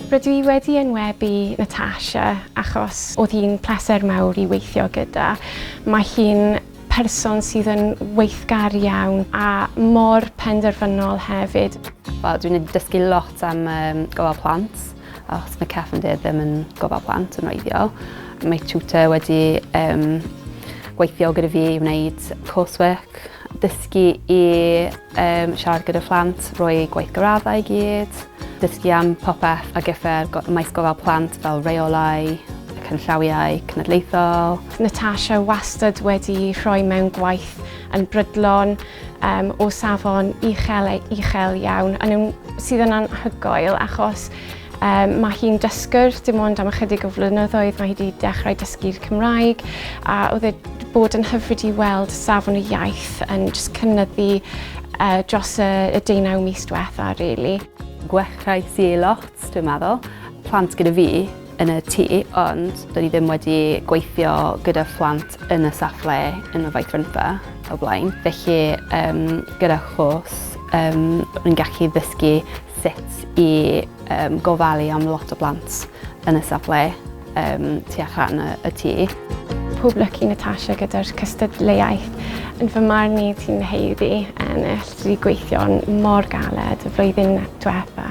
Rydw i wedi enwebu Natasha achos oedd hi'n pleser mawr i weithio gyda. Mae hi'n person sydd yn weithgar iawn a mor penderfynol hefyd. Wel, dwi'n dysgu lot am gofal plant, achos mae cefndir ddim yn gofal plant yn wreiddiol. Mae tutor wedi gweithio gyda fi i wneud coursework, dysgu i siarad gyda phlant, rhoi gweithgareddau i gyd, dysgu am popeth ar gyfer maes gofal plant fel reolau, canllawiau cenedlaethol. Natasha wastad wedi rhoi mewn gwaith yn brydlon, o safon uchel, uchel iawn, sydd yn anhygoel achos mae hi'n dysgwr, dim ond am ychydig o flynyddoedd mae hi wedi dechrau dysgu'r Cymraeg, a oedd e bod yn hyfryd i weld safon y iaith yn just cynyddu dros y 18 mis diwetha, really. Gwellais i lot, dwi'n meddwl. Plant gyda fi yn y tŷ, ond dwi ddim wedi gweithio gyda phlant yn y safle yn y feithrinfa o blaen. Felly gyda chwrs, rwy'n gallu ddysgu sut i gofalu am lot o blant yn y safle tu allan y tŷ. Pob lwc i Natasha gyda'r cystadleuaeth. Yn fy marn i, ti'n haeddu ennill. Ti wedi gweithio'n mor galed y flwyddyn diwetha.